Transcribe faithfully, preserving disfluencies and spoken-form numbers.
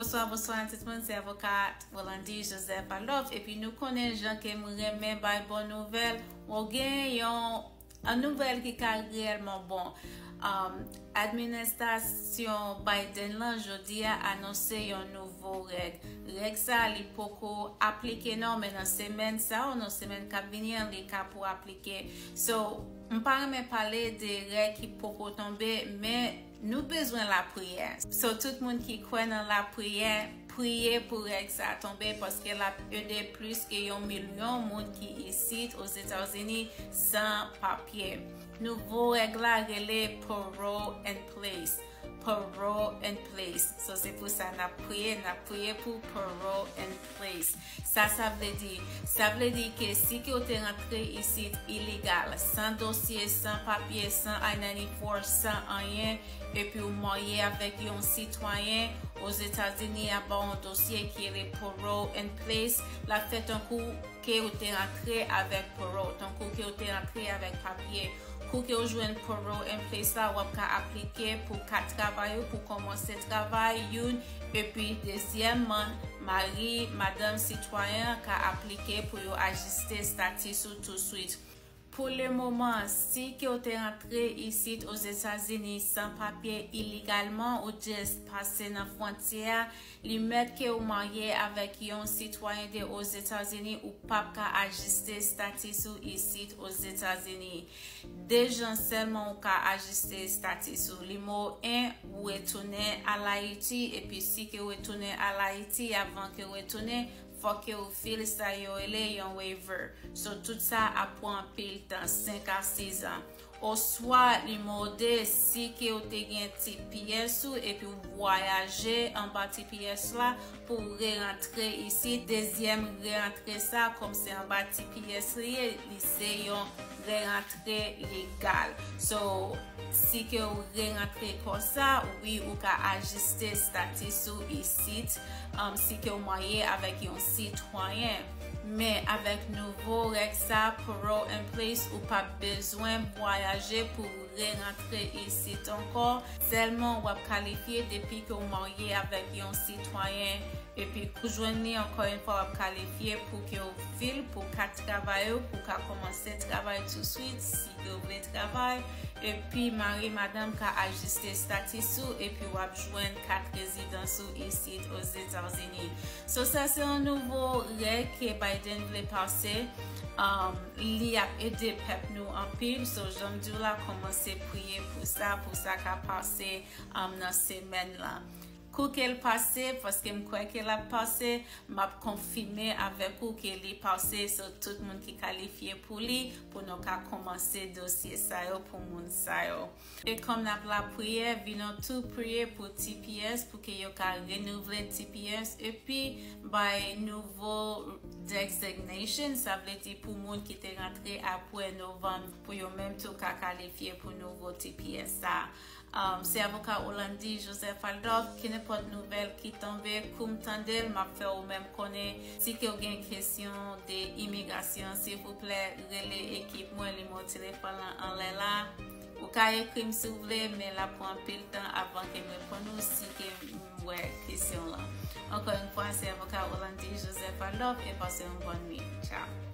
Bonswa, bonswa tout moun, se avoka Rolandi Joseph Adolphe, epi nou konnen jan ke m renmen bay bon nouvèl, ou gen yon, yon nouvèl ki ka reyèlman bon. Um, administrasyon Biden lan jodi a anonse yon nouvo règ. Règ sa li poko aplike non, men nan semèn sa ou nan semèn k ap vini an, li ka pou aplike. So, m pa renmen pale de règ ki poko tonbe, men nou bezwen lapriyè. So, tout moun ki kwè nan lapriyè, priye pou règ sa tonbe, paske l ap ede plis ke yon milyon moun ki isit Ozetazini san papye. Nouvo règ la rele parole in place. Parole in place. So, se pou sa n ap priye, n ap priye pou parole in place. Sa sa vle di? Sa vle di ke si ke w te rantre isit ilegal, san dosye, san papye, san I ninety-four, san anyen, epi w marye avèk yon sitwayen Ozetazini, ap ba w yon dosye ki rele parole in place, l ap fè tankou ke w te rantre avèk parole, tankou ke w te rantre avèk papye. Kou ke w jwenn parole in place la, w ap ka aplike pou kat travay ou, pou kòmanse travay, youn, epi dezyèmman, mari, madanm sitwayen an ka aplike pou yo ajiste status ou touswit. Pou le moman, si ke w te rantre isit Ozetazini san papye ilegalman, ou just pase nan fwontyè a, li mèt ke w marye avèk yon sitwayen de Ozetazini, ou p ap ka ajiste status ou isit Ozetazini. De jan sèlman ou ka ajiste status ou. Nimewo en, ou retounen al Ayiti, epi si ke w retounen al Ayiti, avan ke w retounen, fòk ke w fil sa yo rele yon waiver. So, tout sa ap pran anpil tan, senk a sis an. Oswa, nimewo de, si ke w te gen T P S ou, epi w vwayaje anba T P S la pou w rerantre isit, dezyèm rerantre sa, kòm se anba T P S li ye, li se yon rerantre legal. So, si ke w rerantre konsa, wi, ou ka ajiste status ou isit, um, si ke w marye avèk yon sitwayen. Men avèk nouvo règ sa, parole in place, ou p ap bezwen vwayaje pou w rerantre isit ankò. Sèlman w ap kalifye depi ke w marye avèk yon sitwayen. Epi kou jwenn li, ankò yon fwa, w ap kalifye pou ke w fil pou kat travay ou, pou w ka kòmanse travay touswit, si ke w vle travay. Epi mari, madanm ka ajiste status ou, epi w ap jwenn kat rezidans ou isit Ozetazini. So, sa se yon nouvo règ ke Biden vle pase. Um, li ap ede pèp nou anpil. So, jan m di w la, kòmanse priye pou sa, pou sa ka pase, um, nan semèn lan. Kou ke l pase, paske m kwè ke l ap pase, m ap konfime avèk ou ke li pase. So, tout moun ki kalifye pou li, pou nou ka kòmanse dosye sa yo pou moun sa yo. E kòm n ap lapriyè, vin nou tou priye pou T P S, pou ke yo ka renouvle T P S, epi bay nouvo designation, sa vle di pou moun ki te rantre apre novanm, pou yo menm tou ka kalifye pou nouvo T P S sa. Um, se avoka Rolandi Joseph Adolphe, kenenpòt nouvèl ki tonbe, kou m tande l, m ap fè ou menm konnen. Si ke w gen kesyon de imigrasyon, silvouplè, rele ekip mwen, nimewo telefòn lan anlè la. Ou ka ekri m si w vle, men l ap pran anpil tan avan ke m reponn ou si ke m wè kesyon lan. Ankò yon fwa, se avoka Rolandi Joseph Adolphe, e pase yon bòn nwit. Tchao.